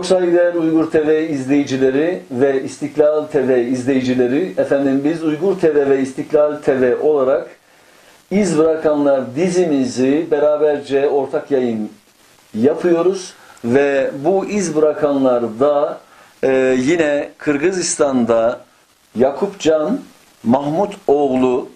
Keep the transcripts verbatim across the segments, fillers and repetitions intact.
Saygıdeğer Uygur T V izleyicileri ve İstiklal T V izleyicileri, efendim, biz Uygur T V ve İstiklal T V olarak İz Bırakanlar dizimizi beraberce ortak yayın yapıyoruz ve bu İz Bırakanlar'da, e, yine Kırgızistan'da Yakupcan Mahmutoğlu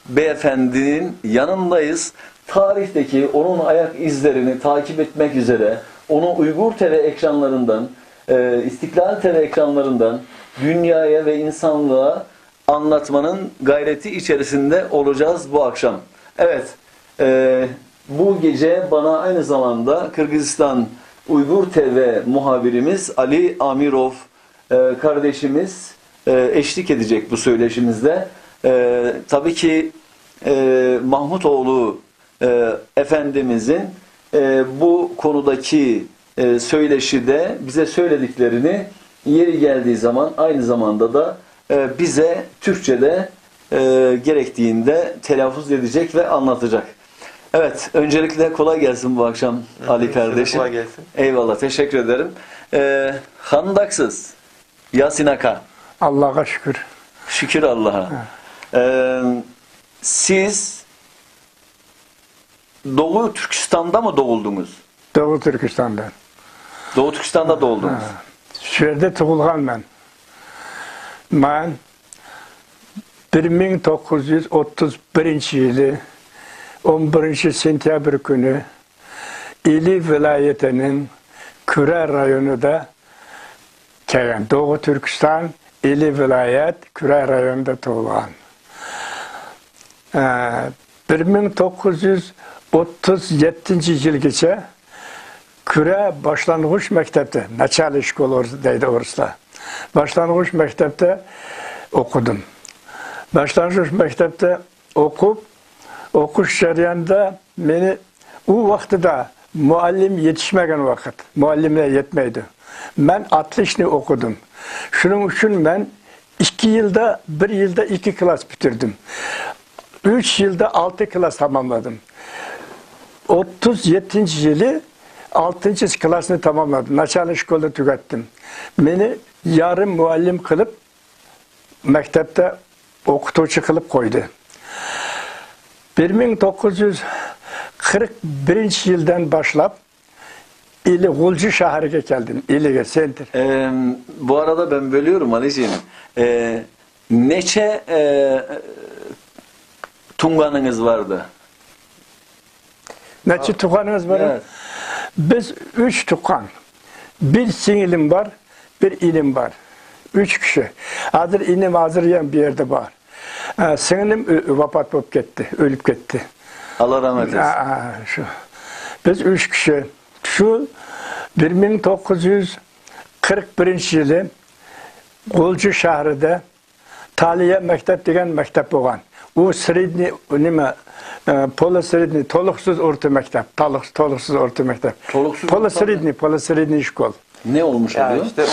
beyefendinin yanındayız. Tarihteki onun ayak izlerini takip etmek üzere onu Uygur T V ekranlarından, e, İstiklal T V ekranlarından dünyaya ve insanlığa anlatmanın gayreti içerisinde olacağız bu akşam. Evet, e, bu gece bana aynı zamanda Kırgızistan Uygur T V muhabirimiz Ali Amirov, e, kardeşimiz, e, eşlik edecek bu söyleşimizde. E, tabii ki, e, Mahmutoğlu, e, Efendimizin, e, bu konudaki, e, söyleşi de bize söylediklerini yeri geldiği zaman aynı zamanda da, e, bize Türkçe'de, e, gerektiğinde telaffuz edecek ve anlatacak. Evet, öncelikle kolay gelsin bu akşam, hı hı, Ali kardeşim. Kolay gelsin. Eyvallah, teşekkür ederim. E, Handaksız, Yasin Aka. Allah'a şükür. Şükür Allah'a. Ha. E, siz Doğu Türkistan'da mı doğuldunuz? Doğu Türkistan'da. Doğu Türkistan'da doğuldunuz. Ha. Şu yerde doğulğan ben. Ben bir bin dokuz yüz otuz birinci yılı on birinci sentyabr günü İli vilayetinin Küre rayonunda kelgen. Doğu Türkistan, İli vilayet, Küre rayonunda doğulğan. Ee, bir bin dokuz yüz otuz yedinci yılgacha Küre başlanğıç mektepte, начальный школа orus-, deydi oruslar. Başlanğıç mektepte oqudım. Başlanğıç mektepte oqup, oquş jarayonida meni u vaqtida muallim yetishmagan vaqt, muallimlar yetmaydi. Men отличный oqudim. Shuning uchun men ikki yilda, bir yilda ikki klass bitirdim. Uch yilda olti klass tamomladim. O'ttiz yettinchi yili oltinchi klassni tamomladim. Начальный школада tugatdim. Meni yarim muallim qilib, maktabda o'qituvchi qilib qo'ydi. Bir ming to'qqiz yuz qirq birinchi yildan boshlab Ili G'ulji shahriga keldim, Iliga, sentr. Em, bu arada ben bölüyorum Ali'ciğim. E, neçe, e, tunganınız vardı? Neçe tuqqanımız var? Evet. Biz üç tuqqan. Bir singilim var, bir inim var. Üç kişi. Hazır inim hazır yan bir yerde var. Ha, singilim ö-, vefat bolup gitti, ölüp gitti. Allah rahmet eylesin. Ha, ha, şu. Biz üç kişi. Şu bir ming to'qqiz yuz qirq birinchi yili G'ulji shahrida Taliya maktab degan maktab bo'lgan. U средний, nima, e, полусредний, to'liqsiz o'rta maktab, to'liq-, to'liqsiz o'rta maktab. To'liqsiz o'rta maktab. Полусредний, полусредний школ. Ne olmuş oluyor? Yani işte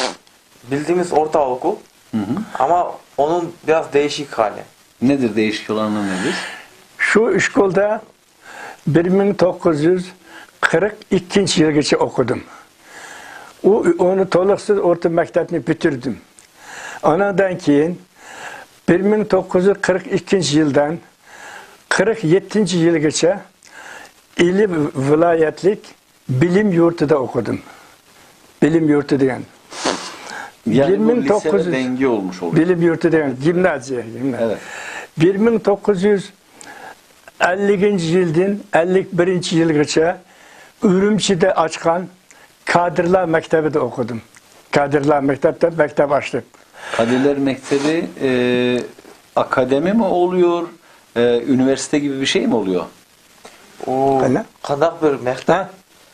bildiğimiz ortaokul, hı hı, ama onun biraz değişik hali. Nedir değişik olanı nedir? Şu şkolda bir ming to'qqiz yuz qirq ikkinchi yilgacha o'qidim. U, uni to'liqsiz o'rta maktabni bitirdim. Anadan keyin bir ming to'qqiz yuz qirq ikkinchi yildan qirq yettinchi yilgacha Ili viloyatlik bilim yurtida o'qidim. Bilim yurti degan. Yani bir bu ming to'qqiz yuz lisede denge olmuş oluyor. Bilim yurti degan gimnaziya, gimnaziya. Evet. Bir ming to'qqiz yuz elliginchi yildan ellik birinchi yilgacha Urumchida ochgan kadrlar maktabida o'qidim. Kadrlar maktabida maktab ochdik. Kadrlar Mektebi, e, akademi mi oluyor, e, üniversite gibi bir şey mi oluyor? U qanday? Qandaq bir maktab? Ha?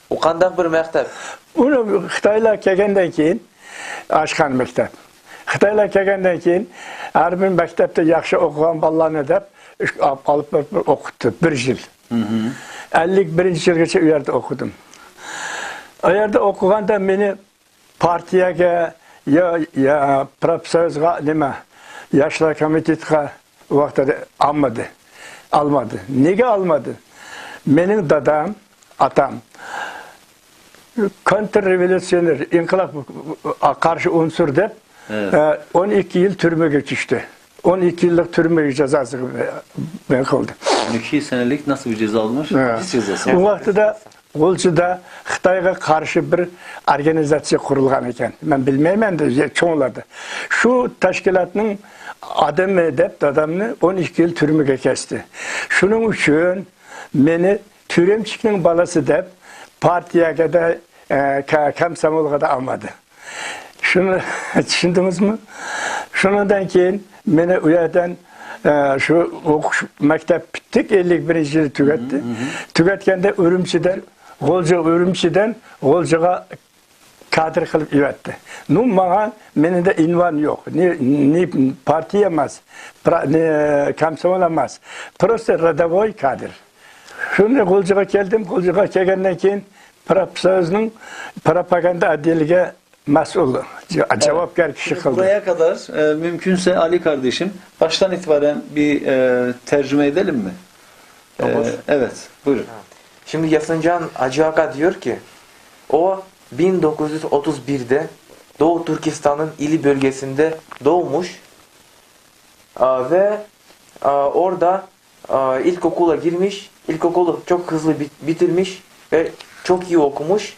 U qandaq bir maktab? Uni xitoylar kelgandan keyin ochgan maktab. Xitoylar kelgandan keyin har bir maktabda yaxshi o'qigan bolalarni deb ish-, olib, olib borib o'qitdi bir yil. Hı hı. Ellik birinchi yilgacha u yerda o'qidim. U yerda o'qiganda meni partiyaga, ya, ya, profsoyuzga nima, yoshlar komitetga u vaqtda olmadi. Olmadi. Nega olmadi? Mening dadam, otam كونتر رېۋوليۇتسىيونېر، ئىنقىلاب قارشى ئۇنسۇر دەپ، ئە، ئون ئىككى يىل تۈرمىگە چۈشتى. ئون ئىككى يىللىق تۈرمە جازاسىغا قىلدى. On iki senelik nasıl bir ceza almış? Hapis cezası. ئۇ ۋاقتىدا غۇلجىدا خىتايغا قارشى بىر ئورگانىزاتسىيە قۇرۇلغان ئىكەن. مەن بىلمەيمەن، چوڭلاردا. شۇ تەشكىلاتنىڭ ئادىمى دەپ دادامنى ئون ئىككى يىل تۈرمىگە كەستى. شۇنىڭ ئۈچۈن مېنى تۈرۈمچۈكنىڭ بالىسى دەپ پارتىيەگە دە، ئە، كە-، كامسومولغا دە ئالمىدى. شۇنى چۈشەندىڭىزمۇ؟ شۇنىڭدىن كېيىن مېنى ئۇ يەردىن، ئە، شۇ ئوقۇش، مەكتەپ پۈتتۈك، ئەللىك بىرىنچى يىلى تۈگەتتى. تۈگەتكەندە ئۈرۈمچىدىن غۇلجا، ئۈرۈمچىدىن غۇلجىغا كادىر قىلىپ ئەۋەتتى. نۇ ماڭا، مېنىڭدە ئۇنۋان يوق. نى، نى پارتىيە ئەمەس، پرا-، نى كامسومول ئەمەس. پروستو رادوۋوي كادىر. شۇنى غۇلجىغا كەلدىم. غۇلجىغا كەلگەندىن كېيىن پروفسويۇزنىڭ پروپاگاندا ئەتدىلىگە مەسئۇل، جاۋابكار كىشى قىلدى. Buraya kadar e, mümkünse Ali kardeşim baştan itibaren bir e, tercüme edelim mi? E, Olur. Evet, buyurun. Şimdi Yasıncan Acıaka diyor ki, o bin dokuz yüz otuz birde Doğu Türkistan'ın İli bölgesinde doğmuş, a, ve, a, orada, a, ilkokula girmiş, ilkokulu çok hızlı bit- bitirmiş ve çok iyi okumuş.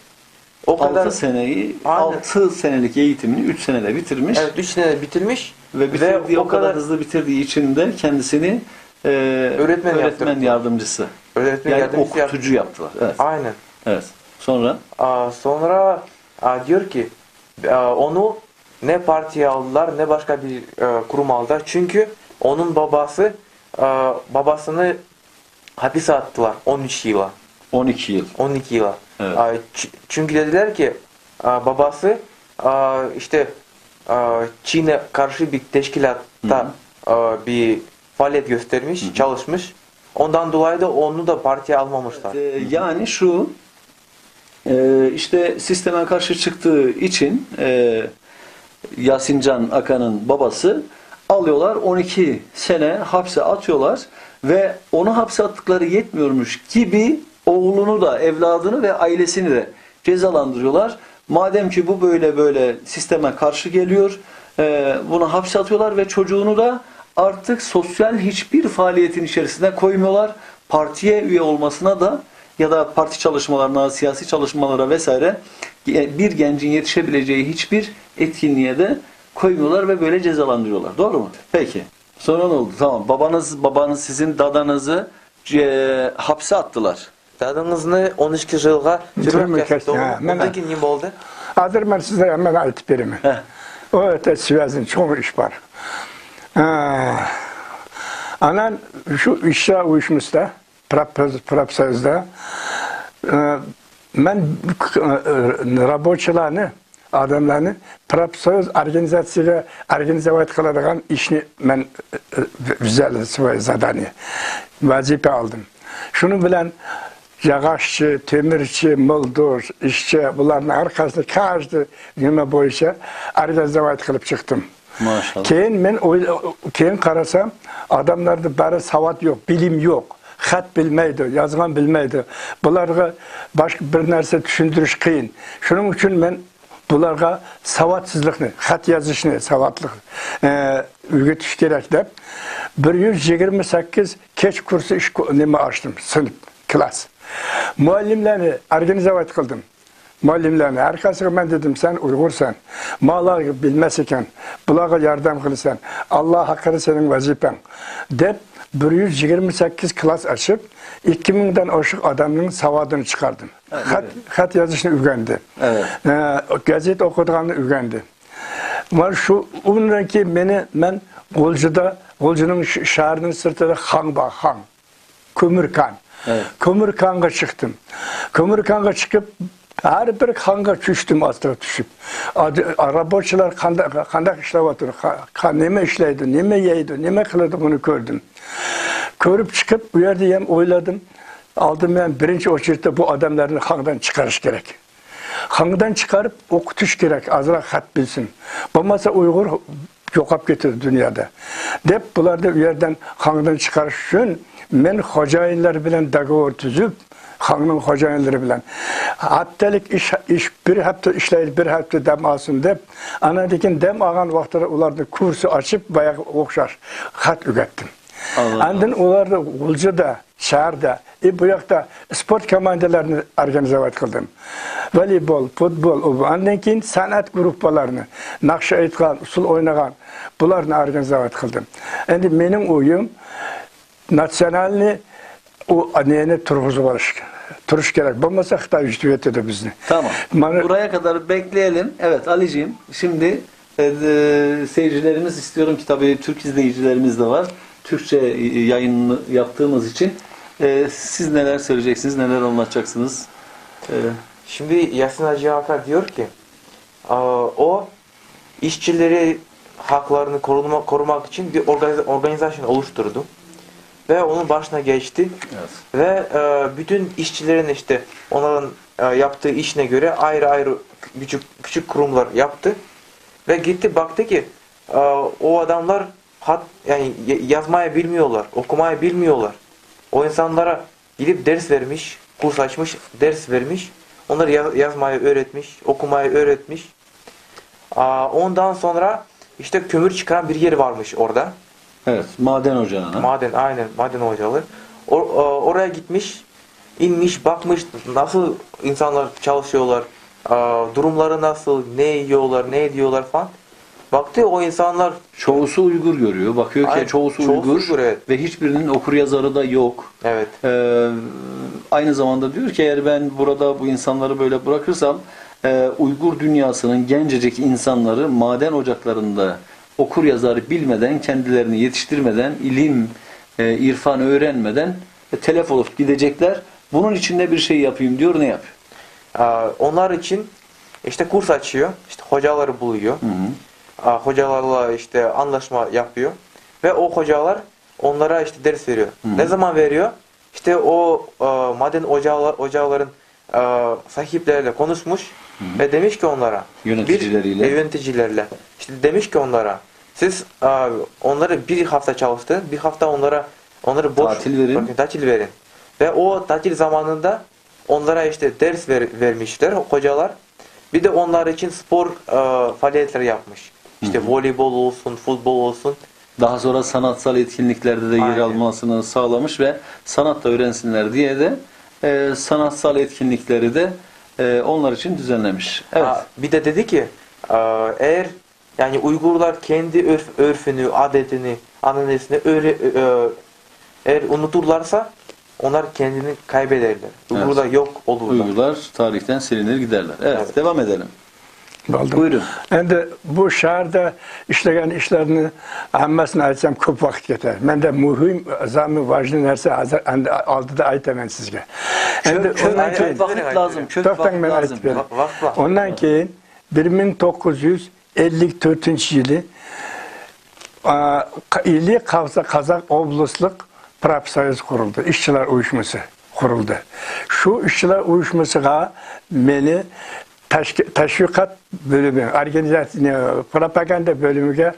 O kadar 6 seneyi, Aynen. 6 senelik eğitimini üç senede bitirmiş Evet, üç senede bitirmiş ve bitirdiği ve o kadar hızlı bitirdiği için de kendisini e, Öğretmen öğretmen yaptırdılar. yardımcısı, Öğretmen yani yardımcısı yaptı. Okutucu yaptılar. Evet. Aynen. Evet. Sonra Aa, sonra, aa, diyor ki, aa, onu ne partiye aldılar, ne başka bir, e, kurum aldılar. Çünkü onun babası, e, babasını hapise attılar on üç yıla. 12 yıl. on iki yıla. Evet. Aa, ç- çünkü dediler ki, aa, babası, aa, işte, aa, Çin'e karşı bir teşkilatta, aa, bir faaliyet göstermiş, çalışmış. Ondan dolayı da onu da partiye almamışlar. E, yani şu e, işte sisteme karşı çıktığı için e, Yasincan Akan'ın babası alıyorlar, 12 sene hapse atıyorlar ve onu hapse attıkları yetmiyormuş gibi oğlunu da, evladını ve ailesini de cezalandırıyorlar. Madem ki bu böyle böyle sisteme karşı geliyor, e, bunu hapse atıyorlar ve çocuğunu da artık sosyal hiçbir faaliyetin içerisine koymuyorlar. Partiye üye olmasına da ya da parti çalışmalarına, siyasi çalışmalara vesaire bir gencin yetişebileceği hiçbir etkinliğe de koymuyorlar ve böyle cezalandırıyorlar. Doğru mu? Peki. Sonra ne oldu? Tamam. Babanız, babanız sizin dadanızı e, hapse attılar. Dadangizni o'n ikki yilga Turma turma kasdi, kasdi. Ha, mana. Undan keyin nima bo'ldi? Hozir men sizlarga men aytib beraman. Heh. O yerda связан чоң ish bor. Ha, Anan shu ishchi uyushmasida, profsoyuzda, e, men, e, рабочийlarni, odamlarni profsoyuz organizatsiyaga организовать qiladigan ishni men, e, взял в свои задания, vazifa oldim. Shuning bilan yog'ochchi, temirchi, молодёжь, ishchi, bularni har qaysini, каждый nima bo'yicha организовать qilib chiqdim. Mashallah. Keyin men o'y- keyin qarasam, odamlarda bari savod yo'q, bilim yo'q, xat bilmaydi, yozgan bilmaydi. Bularga boshqa bir narsa tushuntirish qiyin. Shuning uchun men bularga savodsizlikni, xat yozishni, savodliq, e, o'rgatish kerak deb bir yuz yigirma sakkiz kech kursi ish ku- nima ochdim, sinf, klass. Muallimlarni организовать qildim. Muallimlarni har qaysiga men dedim, sen uyg'ursan, malar bilmas ekan, bularga yordam qilasan, Alloh haqida sening vazifaң, deb bir yuz yigirma sakkiz klass ochib, ikki mingdan oshiq odamning savodini chiqardim. Xat, xat yozishni o'rgandi. Evet. Gazet o'qiydiganni o'rgandi. Mana shu, undan keyin meni, men G'uljida, G'uljining sh- shaharning sirtida Xang bor, Xang. Ko'mir kon. Evet. Ko'mir konga chiqdim. Ko'mir konga chiqib, har bir konga tushdim, ostiga tushib. Ad- рабочийlar qanday, qanday ishlayotgan, qa- qa- nima ishlaydi, nima yeydi, nima qiladi, buni ko'rdim. Ko'rib chiqib, u yerda ham o'yladim, oldin men birinchi очередьda bu odamlarni kondan chiqarish kerak. Kondan chiqarib o'qitish kerak, ozroq xat bilsin. Bo'lmasa uyg'ur yo'qolib ketadi dunyoda, deb bularni u yerdan, kondan chiqarish uchun men xo'jayinlar bilan договор tuzib, قاڭنىڭ خوجايىنلىرى بىلەن. ھەپتىلىك ئىش، ئىش، بىر ھەپتە ئىشلەيلى، بىر ھەپتە دەم ئالسۇن دەپ، ئاندىن كېيىن دەم ئالغان ۋاقتىدا ئۇلارنى كۇرسى ئاچىپ، باياغقا ئوخشاش خەت ئۆگەتتىم. ئاللا ئاندىن ئاللا. ئۇلارنى غۇلجىدا، شەھەردە، ئى، بۇ ياقتا ئىسپورت كوماندىلىرىنى ئورگانىزوۋات قىلدىم. ۋولېيبول، فۇتبول، ئۇ بۇ. ئاندىن كېيىن سەنئەت گۇرۇپپىلارنى، ناخشا ئېيتقان، ئۇسسۇل ئوينىغان، بۇلارنى ئورگانىزوۋات قىلدىم. ئەمدى مېنىڭ ئويۇم، ناتسىيونالنىي ئۇ نېنى تۇرغۇزۇپ ئالىش، تۇرۇش كېرەك. بولمىسا خىتاي يۇتۇپ يېتىدۇ بىزنى. Tamam. مانا Buraya kadar bekleyelim. Evet, Ali'ciğim, şimdi, e, e, seyircilerimiz, istiyorum ki, tabii Türk izleyicilerimiz de var. Türkçe, e, yayın yaptığımız için, e, siz neler söyleyeceksiniz, neler anlatacaksınız? E, Şimdi Yasin Hacı Aka diyor ki, a, o işçileri haklarını koruma-, korumak için bir organiz-, organizasyon oluşturdu. Ve onun başına geçti. Evet. Ve, e, bütün işçilerin işte onların, e, yaptığı işine göre ayrı ayrı küçük, küçük kurumlar yaptı. Ve gitti baktı ki, e, o adamlar hat-, yani ya-, yazmayı bilmiyorlar, okumayı bilmiyorlar. O insanlara gidip ders vermiş, kurs açmış, ders vermiş. Onları ya-, yazmayı öğretmiş, okumayı öğretmiş. Aa, ondan sonra işte kömür çıkaran bir yer varmış orada. Evet, maden ocağına. Maden, aynen, maden ocağı. O, e, oraya gitmiş, inmiş, bakmış nasıl insanlar çalışıyorlar, aa, durumları nasıl, ne yiyorlar, ne ediyorlar falan. Baktı o insanlar Çoğusu Uygur görüyor, bakıyor ki Aynen, çoğusu çoğusu Uygur Uygur, evet. ve hiçbirinin okur yazarı da yok. Evet. Ee, aynı zamanda diyor ki eğer ben burada bu insanları böyle bırakırsam, e, Uygur dünyasının gencecik insanları maden ocaklarında okur yazarı bilmeden, kendilerini yetiştirmeden, ilim, e, irfan öğrenmeden, e, telef olup gidecekler. Bunun için de bir şey yapayım diyor, ne yapıyor? Aa, onlar için işte kurs açıyor, işte hocaları buluyor. Hı hı. Aa, hocalarla işte anlaşma yapıyor ve o hocalar onlara işte ders veriyor. Hı hı. Ne zaman veriyor? İşte o, e, maden ocağı-, ocakların, e, sahipleriyle konuşmuş Hı hı. ve demiş ki onlara, bir Yöneticileriyle. e, yöneticilerle. İşte demiş ki onlara, siz, e, onları bir hafta çalıştırın, bir hafta onlara, onları boş Tatil verin. bırakın, tatil verin. Ve o tatil zamanında onlara işte ders ver-, vermişler hocalar. Bir de onlar için spor, e, faaliyetleri yapmış. İşte Hı hı. voleybol olsun, futbol olsun. Daha sonra sanatsal etkinliklerde de yer Aynen. almasını sağlamış ve sanat da öğrensinler diye de, e, sanatsal etkinlikleri de, e, onlar için düzenlemiş. Evet. Ha, bir de dedi ki, e, eğer Yani Uygurlar kendi örf-, örfünü, adetini, ananesini öyle, e, eğer unuturlarsa onlar kendini kaybederler. Uygurlar Evet. yok olurlar. Uygurlar tarihten silinir giderler. Evet, Evet. devam edelim. Buyurun. Endi bu şəhərdə işləyən işlərini həmməsini aytsam çox vaxt getər. Məndə mühüm, zami vacni nəsə hazır, endi aldıda aytaman sizə. Endi Kök, kök, ondan kök keyin vaxt lazım, kök Toxtang, vaxt mən lazım. aytım. Va-, vaxt var. Ondan keyin bir min doqquz yüz ellik dördüncü yılı, a, Qa-, İli Qaza-, Kazak Oblastlıq Profsoyuz kuruldu, işçiler uyuşması kuruldu. Şu işçiler uyuşmasına beni teşki-, teşvikat bölümü, organizatsiya, propaganda bölümüge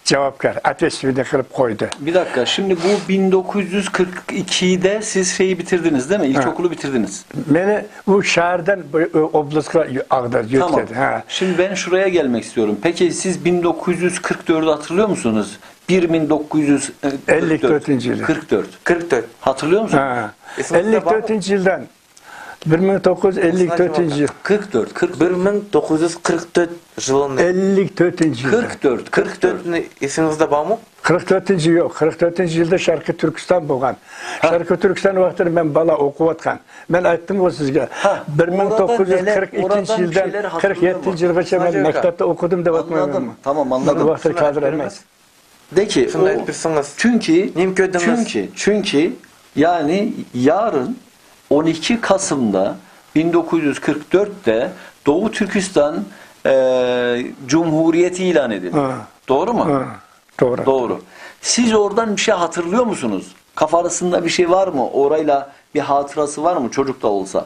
cevapkar, ответственный qilib qoydu. Bir dakika, şimdi bu bin dokuz yüz kırk ikide siz şeyi bitirdiniz değil mi? Ha. İlkokulu bitirdiniz. Meni bu şehirden bu, e, oblastqa ağdırdı, Tamam. götürdü. Ha. Şimdi ben şuraya gelmek istiyorum. Peki siz bin dokuz yüz kırk dördü hatırlıyor musunuz? Bir bin dokuz yüz kırk dört. Elli dördüncü yılı. Kırk dört. Kırk dört. Hatırlıyor musunuz? Ha. Esinizde var mı? Elli dördüncü yıldan Bir ming to'qqiz yuz ellik to'rtinchi yil. Qirq to'rt, qirq to'rt. Bir ming to'qqiz yuz qirq to'rt yilini. Ellik to'rtinchi yil. Qirq to'rt, qirq to'rt. Qirq to'rtni esingizda bormi? Qirq to'rtinchi yo'q, qirq to'rtinchi yilda Sharqiy Turkiston bo'lgan. Ha. Sharqiy Turkiston vaqtida men bala o'qiyotgan. Men aytdim-ku sizga, Ha, bir ming to'qqiz yuz qirq ikkinchi yildan qirq yettinchi yilgacha men maktabda o'qidim deb aytmayman. Anladım. Tamam, anladım. Bu vaqtda kadr emas. De ki, Şunu o, aytırsanız. Çünkü, Neyim köydünüz? çünkü, çünkü yani yarın on iki Kasım'da bin dokuz yüz kırk dörtte Doğu Türkistan, e, Cumhuriyeti ilan edildi. Ha. Doğru mu? Ha, doğru. Doğru. Siz oradan bir şey hatırlıyor musunuz? Kafanızda bir şey var mı? Orayla bir hatırası var mı? Çocuk da olsa.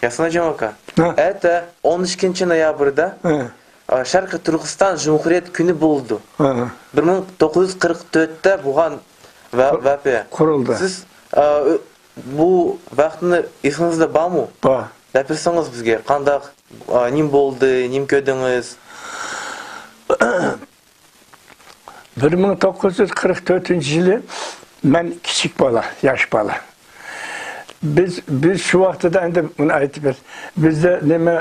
Ясна жамака. Ha. Это он ikkinchi noyabrda, Ha. a, Sharqiy Turkiston Jumhuriyet kuni bo'ldi. Ha. Bir ming to'qqiz yuz qirq to'rtda bo'lgan va-, Qur-, voqea. Quruldi. Siz, a, ö-, بۇ ۋاقىتنى ئېسىڭىزدە بارمۇ؟ بار. دەپ بەرسىڭىز بىزگە، قانداق، ئا، نېمە بولدى، نېمە كۆردىڭىز؟ بىر مىڭ توققۇز يۈز قىرىق تۆتىنچى يىلى مەن كىچىك بالا، ياش بالا. بىز، بىز شۇ ۋاقتىدا ئەندى بۇنى ئېيتىپ بېرىمىز. بىزدە نېمە،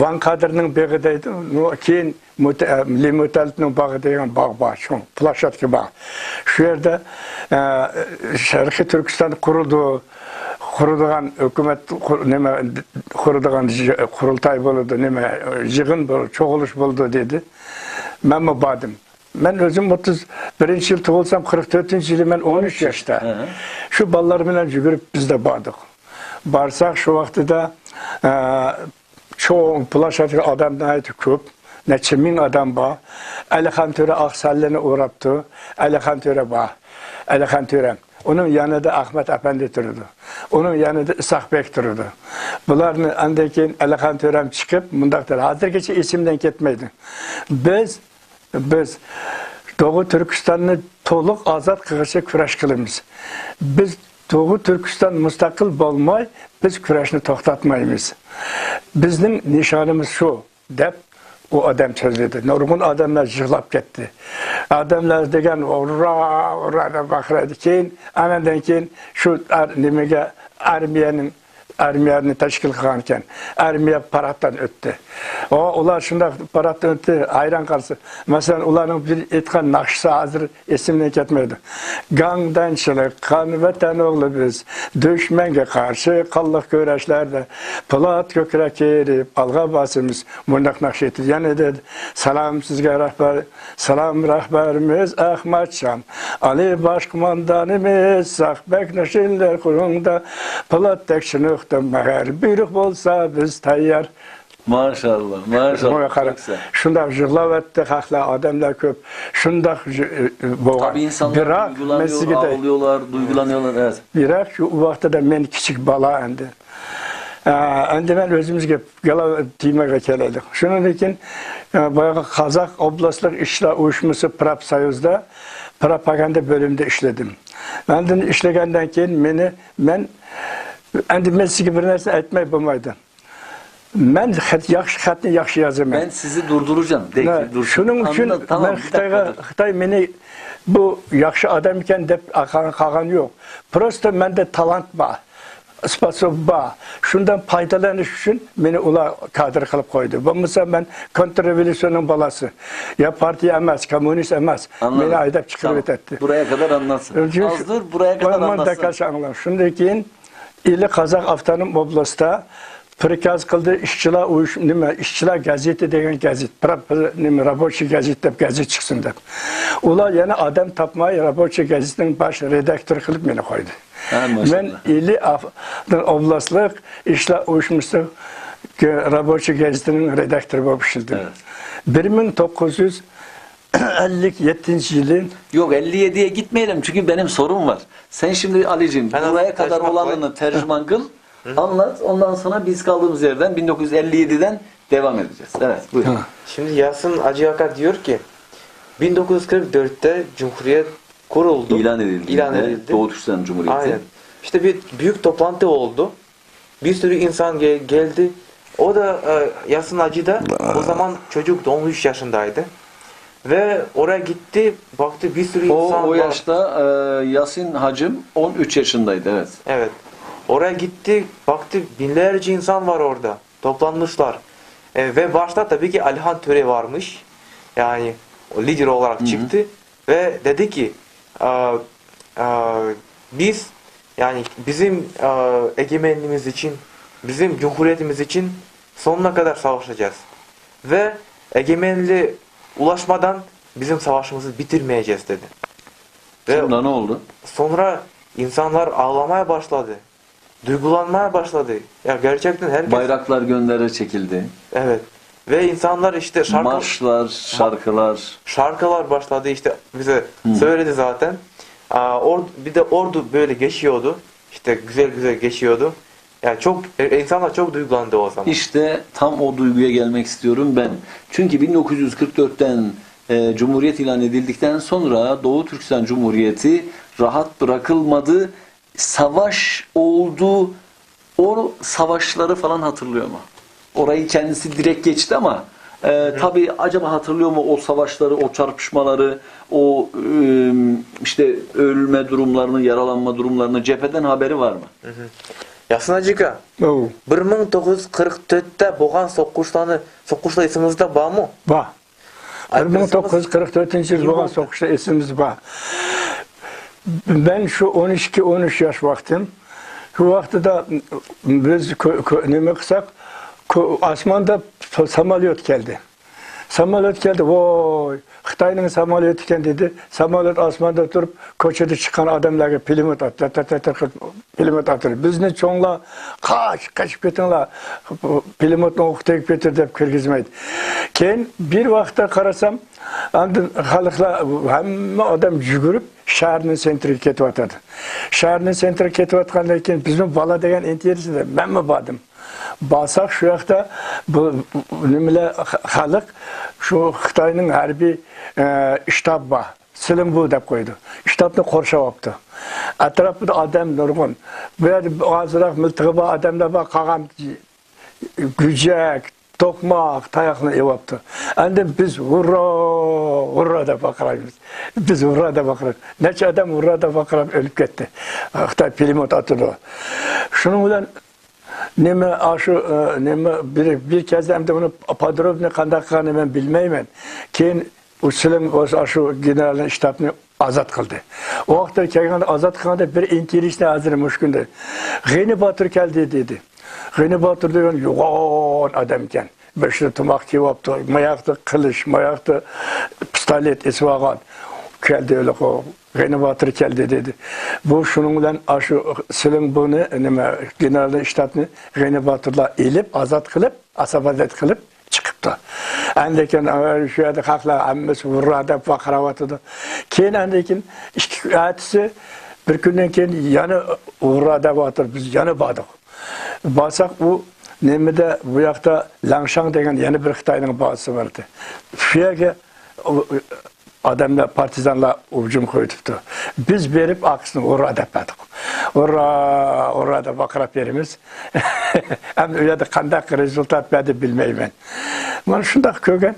ۋاڭ قادىرنىڭ بېغى دەيدۇ. نو-، كېيىن مۇتە-، لى مۇتەللىپنىڭ باغى دېگەن باغ بار، چوڭ پلاشچاتكا بار. شۇ يەردە، ئە، شەرقىي تۈركىستان قۇرۇلىدۇ، قۇرىدىغان ھۆكۈمەت قۇر-، نېمە، قۇرىدىغان يى-، قۇرۇلتاي بولىدۇ، نېمە، يىغىن بولىدۇ، چوغۇلۇش بولىدۇ دېدى. مەنمۇ باردىم. مەن ئۆزۈم ئوتتۇز بىرىنچى يىل تۇغۇلسام، قىرىق تۆتىنچى يىلى مەن ئون ئۈچ ياشتا. ھە. شۇ بالىلار بىلەن يۈگۈرۈپ بىز دە باردۇق. بارساق شۇ ۋاقتىدا، ئە، چوڭ پلاشچاتكا ئادەم ناھايىتى كۆپ. نەچچە مىڭ ئادەم بار. ئەلىخان تۆرە ئاق سەللىنى ئوراپتۇ. ئەلىخان تۆرە بار. ئەلىخان تۆرە. ئۇنىڭ يېنىدا ئەخمەت ئەپەندى تۇرىدۇ. ئۇنىڭ يېنىدا ئىسھاق بەگ تۇرىدۇ. بۇلارنى ئاندىن كېيىن ئەلىخان تۆرەم چىقىپ مۇنداق دېدى. ھازىرغىچە ئېسىمدىن كەتمەيدۇ. بىز، بىز دوغۇ تۈركىستاننى تولۇق ئازاد قىلغىچە كۈرەش قىلىمىز. بىز دوغۇ تۈركىستان مۇستەقىل بولماي، بىز كۈرەشنى توختاتمايمىز. بىزنىڭ نىشانىمىز شۇ، دەپ ئۇ ئادەم سۆزلىدى. نۇرغۇن ئادەملەر يىغلاپ كەتتى. ئادەملەر دېگەن ھۇررا، ھۇررا دەپ باقىرايدۇ. كېيىن، ئانىڭدىن كېيىن شۇ ئار-، نېمىگە، ئارمىيەنىڭ، ئارمىيەنى تەشكىل قىلغان ئىكەن. ئارمىيە پاراتتىن ئۆتتى. ئۇ، ئۇلار شۇنداق پاراتتىن ئۆتتى، ھەيران قالسا. مەسىلەن، ئۇلارنىڭ بىر ئېيتقان ناخشىسى ھازىر ئېسىمدىن كەتمەيدۇ. گاڭدەنچىلىك قان ۋەتەن ئوغلى بىز، دۈشمەنگە قارشى قانلىق كۈرەشلەردە، پولات كۆكرەك كىيدۈرۈپ ئالغا باسىمىز. مۇنداق ناخشا ئېيتىدۇ. يەنە دېدى، سالام سىزگە رەھبەر، سالام رەھبەرىمىز ئەخمەتجان، ئالىي باش قوماندانىمىز ساق بەگ ناشىنلار قولۇڭدا، پولاتتەك چىنىقتىم مەھەر، بۇيرۇق بولسا بىز تەييار. ماشاللا، ماشاللا. شۇنىڭغا قاراپ، شۇنداق يىغلاۋەتتى خەقلەر، ئادەملەر كۆپ. شۇنداق بولغان. Tabii insanlar duygulanıyor, ağlıyorlar, duygulanıyorlar, evet. بىراق شۇ ۋاقتىدا مەن كىچىك بالا ئەمدى. ئە، ئەمدى مەن ئۆزىمىزگە گەپ، تېمىغا كېلەيلى. شۇنىڭدىن كېيىن، ئە، باياقى قازاق ئوبلاستلىق ئىشلار ئۇيۇشمىسى پروفسويۇزدا پروپاگاندا بۆلۈمىدە ئىشلىدىم. ئاندىن ئىشلىگەندىن كېيىن مېنى، مەن، ئەمدى مەن سىزگە بىر نەرسە ئېيتماي بولمايدۇ. مەن خەت، ياخشى خەتنى ياخشى يازىمەن. Ben sizi durduracağım. شۇنىڭ ئۈچۈن مەن خىتايغا، خىتاي مېنى بۇ ياخشى ئادەم ئىكەن دەپ قالغان يوق. پروستا مەندە تالانت بار، ئىسپاسوب بار. شۇندىن پايدىلىنىش ئۈچۈن مېنى ئۇلار كادىر قىلىپ قويدى. بولمىسا مەن كونتررېۋوليۇسىيەنىڭ بالاسى. يا پارتىيە ئەمەس، كوممۇنىست ئەمەس. مېنى ھەيدەپ چىقىرىۋېتەتتى. Buraya kadar anlatsın. Azdır, buraya kadar anlatsın. شۇندىن كېيىن ئىلى قازاق ئاپتونوم ئوبلاستىدا پرىكاز قىلدى، ئىشچىلار ئۇيۇش-، نېمە، ئىشچىلار گېزىتى دېگەن گېزىت، پرا-، نېمە، رابوچىي گېزىت دەپ گېزىت چىقسۇن دەپ. ئۇلار يەنە ئادەم تاپماي، رابوچىي گېزىتنىڭ باش رېداكتورى قىلىپ مېنى قويدى. ھە، ماشاللا. مەن ئىلى ئاف-، ئوبلاستلىق ئىشلار ئۇيۇشمىسى رابوچىي گېزىتىنىڭ رېداكتورى بولۇپ ئىشلىدىم. بىر مىڭ توققۇز يۈز ئەللىك يەتتىنچى يىلى. Yok, elli yediye gitmeyelim çünkü benim sorum var. Sen şimdi Ali'cim, buraya kadar olanını tercüman kıl, anlat. Ondan sonra biz kaldığımız yerden bin dokuz yüz elli yediden devam edeceğiz. Evet, buyurun. Şimdi Yasin Hacı Aka diyor ki, bin dokuz yüz kırk dörtte Cumhuriyet kuruldu. İlan edildi. İlan edildi. Doğu Türkistan Cumhuriyeti. Aynen. İşte bir büyük toplantı oldu. Bir sürü insan gel-, geldi. O da, e, Yasin Hacı da o zaman çocuktu, on üç yaşındaydı. Ve oraya gitti, baktı bir sürü insan var. O yaşta, e, Yasin Hacım on üç yaşındaydı, evet. Evet. Oraya gitti, baktı binlerce insan var orada. Toplanmışlar. E, ve başta tabii ki Alihan Töre varmış. Yani o lider olarak çıktı. Ve dedi ki, e, e, biz, yani bizim, e, egemenliğimiz için, bizim cumhuriyetimiz için sonuna kadar savaşacağız. Ve egemenliğe ulaşmadan bizim savaşımızı bitirmeyeceğiz dedi. Ve sonra ne oldu? Sonra insanlar ağlamaya başladı. Duygulanmaya başladı. Ya gerçekten herkes... Bayraklar göndere çekildi. Evet. Ve insanlar işte şarkı... Marşlar, şarkılar. Şarkılar başladı işte bize söyledi zaten. Aa, or-, bir de ordu böyle geçiyordu. İşte güzel güzel geçiyordu. Yani çok, e, insanlar çok duygulandı o zaman. İşte tam o duyguya gelmek istiyorum ben. Çünkü bin dokuz yüz kırk dörtten, e, Cumhuriyet ilan edildikten sonra Doğu Türkistan Cumhuriyeti rahat bırakılmadı. Savaş oldu, o savaşları falan hatırlıyor mu? Orayı kendisi direkt geçti ama e, tabii acaba hatırlıyor mu o savaşları, o çarpışmaları, o e, işte ölme durumlarını, yaralanma durumlarını, cepheden haberi var mı? Ясына Джика, Оу. бир миң тогуз жүз кырк төрттө болгон соккушланы, соккушлар эсиңизде бармы? Бар. Бир миң тогуз жүз кырк төртүнчү жылы болгон соккушта эсимиз бар. Мен шу он икки он үч яш вакытым. Шу вакытта биз неме кылсак, асманда самолёт келди. Самолёт келди, вой, Xitoyning samolyoti ekan dedi. Samolyot osmonda turib, ko'chada chiqqan odamlarga pulemyot at-, tat-, tat-, tat-, tat-, pulemyot atdi. Bizni cho'nglar, "Qoch, qochib ketinglar, pulemyotni o'qi tegib ketar", deb kirgizmaydi. Keyin bir vaqtda qarasam, endi xalqlar, hamma odam yugurib shaharning sentriga ketyotadi. Shaharning sentriga ketayotgandan keyin bizni bola degan интересный, manmi bordim. Borsak, shu yoqda bu nimalar, xalq shu Xitoyning harbiy shtabi bor, Silinbu deb qo'ydi. Shtabni qo'rshavyapti. Atrofida odam nurg'un. Bu yerda ozroq miltig'i bor odamlar bor, qolgan gujak, to'qmoq, tayoqni yeyapti. Endi biz "Urro, urro!" deb baqiramiz. Biz "Urro!" deb baqiramiz. Necha odam "Urro!" deb baqirib o'lib ketdi. Xitoy pulemyot otdi. Shuning bilan nima, a, shu, e, nima, bir, bir kezde endi uni подробно qanday qilganini men bilmayman. Keyin u Siling o'zi shu generalniy shtabni ozod qildi. U vaqtda kelganda, ozod qilganda bir интересный hozir mushkunda G'ani Botir keldi dedi. G'ani Botir degan yo'g'on odam ekan. Boshida tumoq kiyyapti, mayoqda qilich, mayoqda pistolet esib olgan. Keldi, o'ylab, "G'ani Botir keldi", dedi. Bu shuning bilan a shu Siling buni, nima, generalniy shtabni G'ani Botirlar ilib, ozod qilib, osvobodit qilib chiqibdi. Andan keyin shu yerda xalqlar hammasi "Urro!" deb baqiryotidi. Keyin andan keyin ikki ertasi, bir kundan keyin yana "Urro!" deb otdi, biz yana bordik. Borsak, u nimada, bu yoqda Langshang degan yana bir Xitoyning bazasi bor edi. Shu yerga odamlar, partizanlar hujum qo'yibdi. Biz berib, orqasini "Urro!" deb berdik. "Urro, urro!" deb baqirib beramiz. Endi u yerda qanday rezultat berdi bilmayman. Mana shundoq ko'rgan.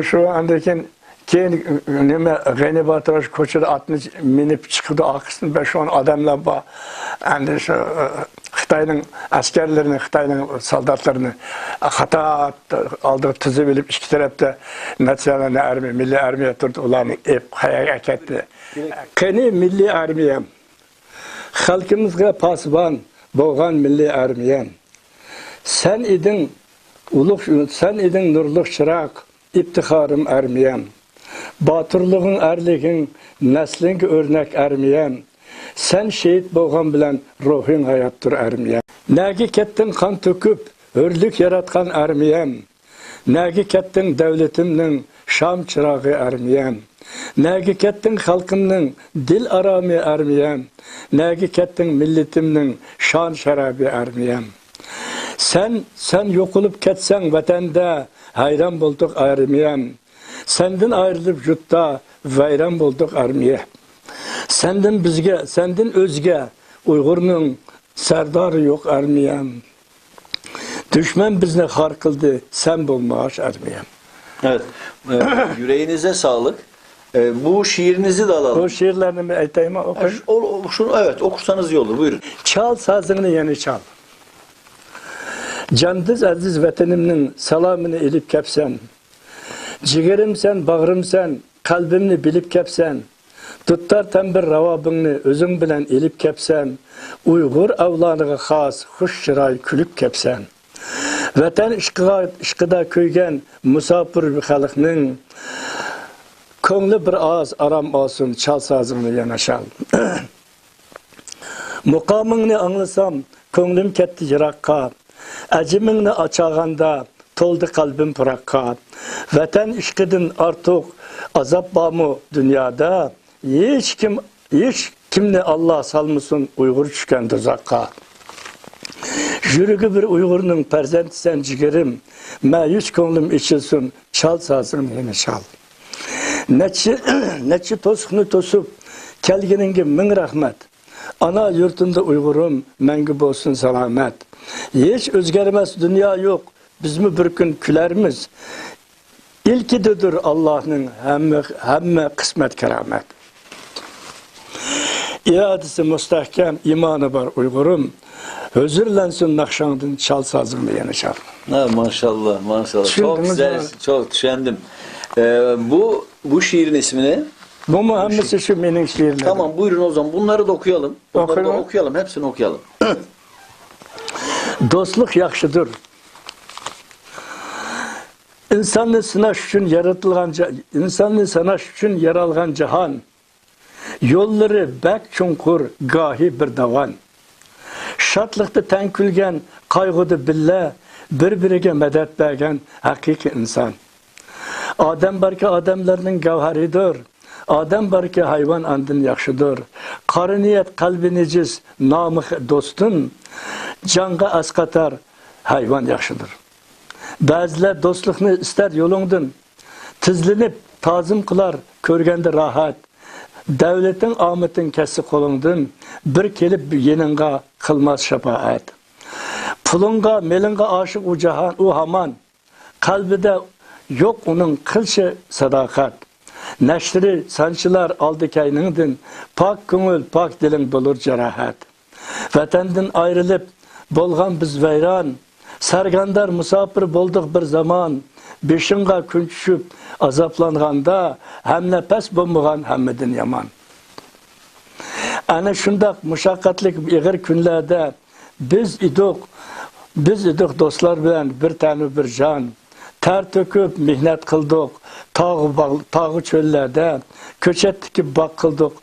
Shu andan keyin, keyin nima, G'ani Botir shu ko'chada otni minib chiqdi, orqasida besh-o'n odamlar bor. Endi shu, e, Xitoyning askarlarini, Xitoyning soldatlarini qator oldiga tizib olib, ikki tarafda natsionalniy armiya, milliy armiya turdi, ularni ep, qayerga ketdi. Qani milliy armiyam, xalqimizga posbon bo'lgan milliy armiyam. Sen eding ulug', sen eding nurli chiroq, iftixorim armiyam. Botirlig'ing, arlig'ing, naslingga o'rnak armiyam. Sen shehid bo'lgan bilan ruhing hayotdir armiyam. Nega ketding qon to'kib, hurlik yaratgan armiyam? Nega ketding davlatimning shom chirog'i armiyam? Nega ketding xalqimning dil aromi armiyam? Nega ketding millatimning shon sharobi armiyam? Sen, sen yo'qolib ketsang vatanda, hayron bo'ldik armiyam. Sendin ayrilib yurtda vayron bo'ldik armiya. Sendin bizga, sendin o'zga Uyg'urning sardori yo'q armiyam. Dushman bizni xor qildi, sen bo'lmag'ach armiyam. Evet. E, yüreğinize sağlık. E, bu şiirinizi de alalım. Bu şiirlerini mi aytayım, Ha, okuyayım? şu- o- o- şunu, evet, okursanız iyi olur. Buyurun. Çal sazingni, yana çal. Jandiz aziz vatanimning salomini ilib kepsan. Jigirimsan, bag'rimsan, qalbimni bilib kepsan. Dutar tambir ravobingni o'zing bilan ilib kepsan. Uyg'ur avloniga xos xush chiroy kulib kepsan. Vatan ishqiga, ishqida kuygan musofir xalqning ko'ngli bir oz orom olsin, chal sozingni yana chal. Muqomingni anglasam, ko'nglim ketdi yiroqqa. Ajimingni ochag'anda, to'ldi qalbim firoqqa. Vatan ishqidan ortiq azob bormi dunyoda? Hech kim, hech kimni Alloh solmasin, Uyg'ur tushgan do'zaxqa. Yuragi bir Uyg'urning farzandisan, jigirim. Ma'yus ko'nglim ichilsin, chal sozing, meni chal. Necha, necha to'siqni to'sib kelganingga ming rahmat. ئانا يۇرتۇمدا ئۇيغۇرۇم، مەڭگۈ بولسۇن سالامەت. ھېچ ئۆزگەرمەس دۇنيا يوق، بىزمۇ بىر كۈن كۈلەرمىز. ئىلكىدىدۇر ئاللاھنىڭ ھەممە، ھەممە قىسمەت كارامەت. ئىرادىسى مۇستەھكەم، ئىمانى بار ئۇيغۇرۇم. ھۆزۈرلەنسۇن ناخشاڭدىن، چال سازىڭنى يەنە چال. Ha, maşallah, maşallah. Çok Düşündünüz güzel, mü? Çok düşündüm. Ee, bu, bu şiirin ismi ne? بۇمۇ ھەممىسى شۇ مېنىڭ شېئىرلىرىم. Tamam, buyurun o zaman. Bunları da okuyalım. Bunları da Okuyalım. Okuyalım, hepsini okuyalım. دوستلۇق ياخشىدۇر. ئىنساننى سىناش ئۈچۈن يارىتىلغان جا-، ئىنساننى سىناش ئۈچۈن يارالغان جاھان. يوللىرى بەك چوڭقۇر، گاھى بىر داۋان. شادلىقتا تەڭ كۈلگەن، قايغۇدا بىللە، بىر-بىرىگە مەدەت بەرگەن ھەقىقىي ئىنسان. ئادەم باركى ئادەملەرنىڭ گەۋھىرىدۇر. ئادەم باركى ھايۋان ئاندىن ياخشىدۇر. قارا نىيەت، قەلبى نىجىس، نامى خ-، دوستتىن جانغا ئەسقاتار ھايۋان ياخشىدۇر. بەزىلەر دوستلۇقنى ئىستەر يولۇڭدىن، تىزلىنىپ تازىم قىلار كۆرگەندە راھەت. دەۋلىتىڭ، ئامىتىڭ كەتسە قولۇڭدىن، بىر كېلىپ يېنىڭغا قىلماس شاپائەت. پۇلۇڭغا، مېلىڭغا ئاشىق ئۇ جاھان، ئۇ ھامان. قەلبىدە يوق ئۇنىڭ قىلچە ساداقەت. نەشتىرى سانچىلار ئالدى كەينىڭدىن، پاك كۆڭۈل، پاك دىلىڭ بولۇر جاراھەت. ۋەتەندىن ئايرىلىپ بولغان بىز ۋەيران، سەرگەردان مۇساپىر بولدۇق بىر زامان. بېشىڭغا كۈن چۈشۈپ ئازابلانغاندا، ھەمنەپەس بولمىغان ھەممىدىن يامان. ئەنە شۇنداق مۇشەققەتلىك ئېغىر كۈنلەردە بىز ئىدۇق، بىز ئىدۇق دوستلار بىلەن بىر تەنۇ بىر جان. تەر تۆكۈپ مېھنەت قىلدۇق، تاغ باغ-، تاغۇ چۆللەردە كۆچەت تىكىپ باغ قىلدۇق.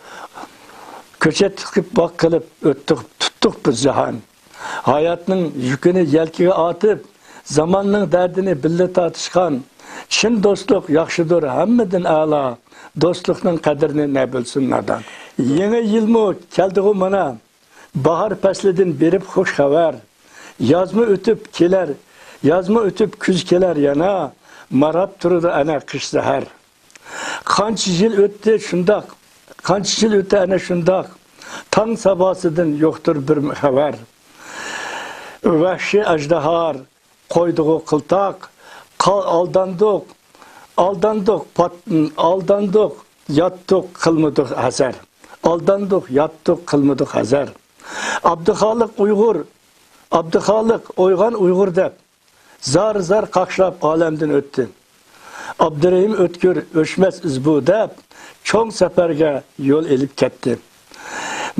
كۆچەت تىكىپ باغ قىلىپ ئۆتتۇق، تۇتتۇق بىز جاھان. ھاياتنىڭ يۈكىنى يەلكىگە ئارتىپ، زاماننىڭ دەردىنى بىللە تارتىشقان. چىن دوستلۇق ياخشىدۇر، ھەممىدىن ئەلا. دوستلۇقنىڭ قەدرىنى نە بىلسۇن نادان. يېڭى يىلمۇ كەلدىغۇ مانا. باھار پەسلىدىن بېرىپ خۇش خەۋەر. يازمۇ ئۆتۈپ كېلەر، يازمۇ ئۆتۈپ كۈز كېلەر يەنە. ماراپ تۇرىدۇ ئەنە قىش زەھەر. قانچە يىل ئۆتتى شۇنداق، قانچە يىل ئۆتتى ئەنە شۇنداق. تاڭ ساباسىدىن يوقتۇر بىر خەۋەر. ۋەھشىي ئەجدىھار قويدىغۇ قىلتاق، قا-، ئالداندۇق، ئالداندۇق، پات-، ئالداندۇق، ياتتۇق، قىلمىدۇق ھەزەر. ئالداندۇق، ياتتۇق، قىلمىدۇق ھەزەر. ئابدۇخالىق ئۇيغۇر، ئابدۇخالىق ئويغان ئۇيغۇر دەپ، زار-زار قاقشاپ ئالەمدىن ئۆتتى. ئابدۇرېھىم ئۆتكۈر ئۆچمەس ئىز بۇ دەپ، چوڭ سەپەرگە يول ئېلىپ كەتتى.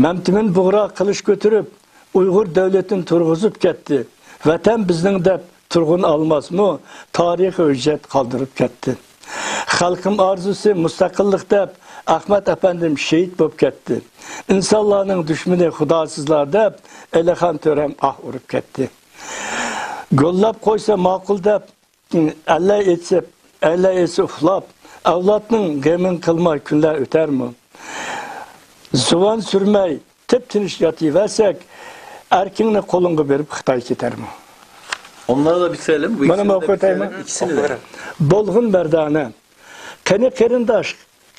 مەمتىمىن بۇغرا قىلىچ كۆتۈرۈپ، ئۇيغۇر دۆلىتىنى تۇرغۇزۇپ كەتتى. ۋەتەن بىزنىڭ دەپ تۇرغۇن ئالماسمۇ، تارىخىي ھۆججەت قالدۇرۇپ كەتتى. خەلقىم ئارزۇسى مۇستەقىللىق دەپ، ئەخمەت ئەپەندىم شېھىت بولۇپ كەتتى. ئىنسانلارنىڭ دۈشمىنى خۇداسىزلار دەپ، ئېلىخان تۆرەم ئاھ ئۇرۇپ كەتتى. گوللاپ قويسا ماقۇل دەپ، ئەللەي ئېيتسا، ئەللەي ئېيتسا ئۇخلاپ، ئەۋلادنىڭ غېمىنى قىلماي كۈنلەر ئۆتەرمۇ؟ زۇۋان سۈرمەي، تىپ-تىنچ ياتىۋەرسەك، ئەركىڭنى قولۇڭغا بېرىپ خىتاي كېتەرمۇ؟ Onları da bitirelim. Bu مانا ikisini de بۇنى ئوقۇۋېتەيمۇ؟ Bitirelim. İkisini de. بولغىن مەردانە. قېنى قېرىنداش،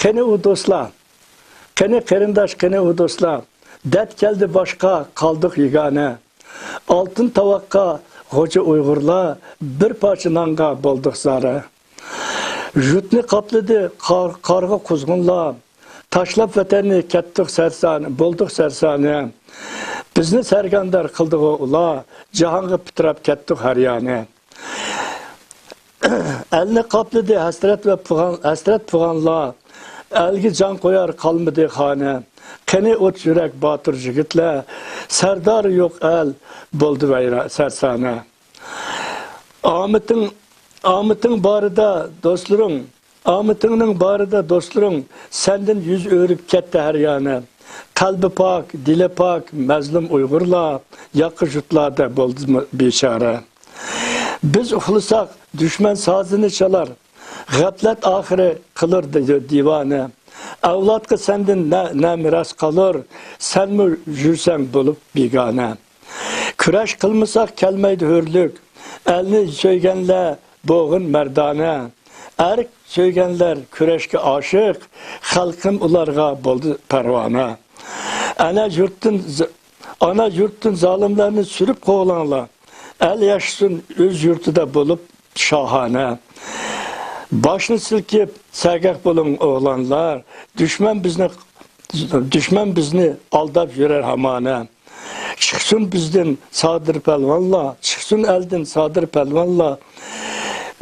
قېنى ئۇ دوستلار؟ قېنى قېرىنداش، قېنى ئۇ دوستلار؟ دەرد كەلدى باشقا، قالدۇق يېگانە. ئالتۇن تاۋاققا غوجا ئۇيغۇرلار، بىر پارچە نانغا بولدۇق زارە. يۇرتنى قاپلىدى قار-، قارغا قۇزغۇنلار. تاشلاپ ۋەتەننى كەتتۇق سەرسانە، بولدۇق سەرسانە. بىزنى سەرگەردان قىلدىغۇ ئۇلار، جاھانغا پىتىراپ كەتتۇق ھەر يانى. ئەلنى قاپلىدى ھەسرەت ۋە پىغان، ھەسرەت پىغانلار. ئەلگە جان قويار قالمىدى خانە. قېنى ئوت يۈرەك باتۇر يىگىتلەر؟ سەردارى يوق ئەل بولدى ۋەيران، سەرسانە. ئامىتىڭ، ئامىتىڭ بارىدا دوستلىرىڭ، ئامىتىڭنىڭ بارىدا دوستلىرىڭ سەندىن يۈز ئۆرۈپ كەتتى ھەر يانە. قەلبى پاك، دىلى پاك مەزلۇم ئۇيغۇرلار ياقا يۇرتلاردا بولدى بىچارە. بىز ئۇخلىساق، دۈشمەن سازىنى چالار. غەپلەت ئاخىرى قىلۇر دى-، دىۋانە. ئەۋلادقا سەندىن نە، نە مىراس قالۇر؟ سەنمۇ يۈرسەڭ بولۇپ بىگانە. كۈرەش قىلمىساق، كەلمەيدۇ ھۆرلۈك. ئەلنى سۆيگەنلەر بولغىن مەردانە. ئەر سۆيگەنلەر كۈرەشكە ئاشىق، خەلقىم ئۇلارغا بولدى پەرۋانە. ئانا يۇرتتىن ز-، ئانا يۇرتتىن زالىملارنى سۈرۈپ قوغلاڭلار. ئەل ياشىسۇن ئۆز يۇرتىدا بولۇپ شاھانە. باشنى سىلكىپ سەگەك بولۇڭ ئوغلانلار. دۈشمەن بىزنى، دۈشمەن بىزنى ئالداپ يۈرەر ھامانە. چىقسۇن بىزدىن سادىر پەلۋانلار، چىقسۇن ئەلدىن سادىر پەلۋانلار.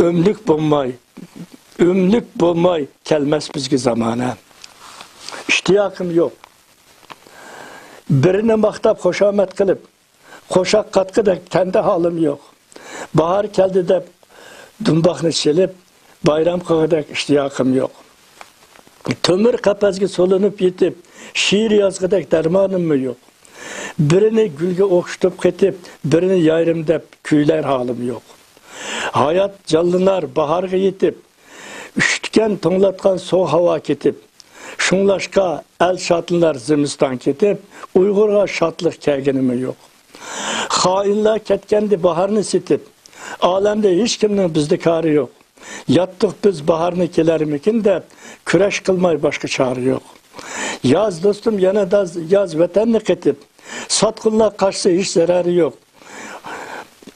ئۆملۈك بولماي، ئۆملۈك بولماي كەلمەس بىزگە زامانە. ئىشتىياقىم يوق. بىرىنى ماختاپ خۇشامەت قىلىپ، قوشاق قاتقۇدەك تەندە ھالىم يوق. باھار كەلدى دەپ دۇمباقنى چېلىپ، بايرام قىلغۇدەك ئىشتىياقىم يوق. تۆمۈر قەپەسكە سولىنىپ يېتىپ، شېئىر يازغۇدەك دەرمانىممۇ يوق. بىرىنى گۈلگە ئوخشىتىپ قېتىپ، بىرىنى يايرىم دەپ كۈيلەر ھالىم يوق. ھايات جانلىنار باھارغا يېتىپ، ئۈشۈتكەن توڭلاتقان سوغۇق ھاۋا كېتىپ، شۇڭلاشقا ئەل شادلىنار زىمىستان كېتىپ، ئۇيغۇرغا شادلىق كەلگىنىمۇ يوق. خائىنلار كەتكەندە باھارنى سېتىپ، ئالەمدە ھېچكىمنىڭ بىزدە كارى يوق. ياتتۇق بىز باھارنى كېلەرمىكىن دەپ، كۈرەش قىلماي باشقا چارە يوق. ياز دوستۇم يەنە داز-، ياز ۋەتەننى قېتىپ، ساتقۇنلار قاچسا ھېچ زەرەرى يوق.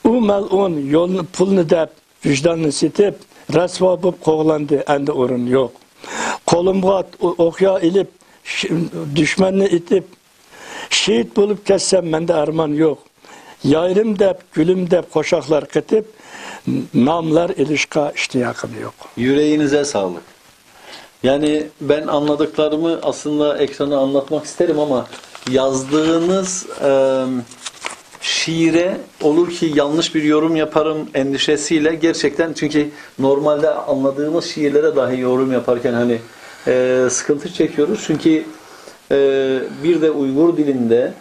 ئۇ مەلئۇن يولنى، پۇلنى دەپ، ۋىجداننى سېتىپ، رەسۋا بوپ قوغلاندى، ئەندى ئورۇن يوق. قولۇمغا ئوقيا ئېلىپ، ش-، دۈشمەننى ئېتىپ، شېھىت بولۇپ كەتسەم، مەندە ئارمان يوق. يايرىم دەپ، گۈلۈم دەپ قوشاقلار قېتىپ، ناملار ئېلىشقا ئىشتىياقىم يوق. Yüreğinize sağlık. Yani ben anladıklarımı aslında ekrana anlatmak isterim ama yazdığınız e, şiire olur ki yanlış bir yorum yaparım endişesiyle gerçekten, çünkü normalde anladığımız şiirlere dahi yorum yaparken hani e, sıkıntı çekiyoruz. Çünkü e, bir de Uygur dilinde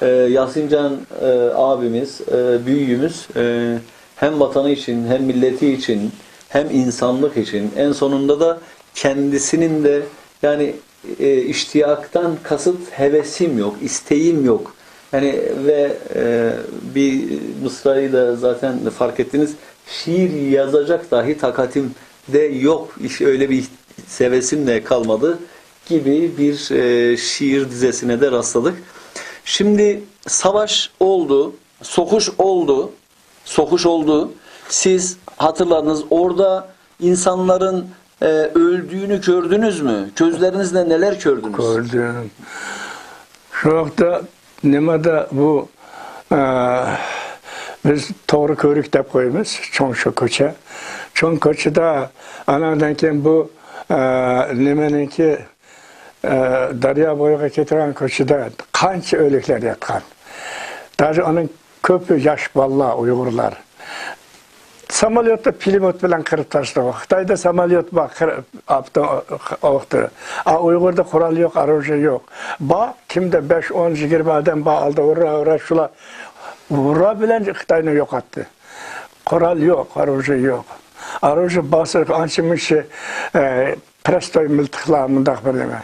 e, Yasincan e, abimiz, e, büyüğümüz e, hem vatanı için, hem milleti için, hem insanlık için, en sonunda da kendisinin de yani e, iştiyaktan kasıt hevesim yok, isteğim yok. Yani ve e, bir mısrayı da zaten fark ettiniz. Şiir yazacak dahi takatim de yok. İş öyle bir hevesim de kalmadı gibi bir e, şiir dizesine de rastladık. Şimdi savaş oldu, sokuş oldu, sokuş oldu. Siz hatırladınız, orada insanların e, öldüğünü gördünüz mü? Gözlerinizle neler gördünüz? كۆردۈم. شۇ ۋاقىتتا نېمىدە بۇ ئە، بىز توغرا كۆۋرۈك دەپ قويىمىز، چوڭ شۇ كوچا. چوڭ كوچىدا ئاناندىن كېيىن بۇ ئە، نېمىنىڭكى ئە، دەريا بويىغا كېتىدىغان كوچىدا قانچە ئۆلۈكلەر ياتقان. داژې ئۇنىڭ كۆپى ياش بالىلار، ئۇيغۇرلار. ساماليوتتا پىلىموت بىلەن قىرىپ تاشلىدى. خىتايدا ساماليوت بار، قىرىپ ئاپتۇ ئوقتى. ئا، ئۇيغۇردا قورال يوق، ئاروژې يوق. بار، كىمدە بەش، ئون، يىگىرمە ئادەم بار، ئالدى ھۇررا، ھۇررا، شۇلار ھۇررا بىلەن خىتاينى يوقاتتى. قورال يوق، ئاروژې يوق. ئاروژې بارسا ئانچە مۇنچە ئە، پروستوي مىلتىقلار، مۇنداق بىر نېمە.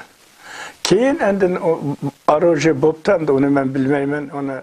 كېيىن ئاندىن ئۇ ئاروژې بوپتۇ، ئەمدى ئۇنى مەن بىلمەيمەن، ئۇنى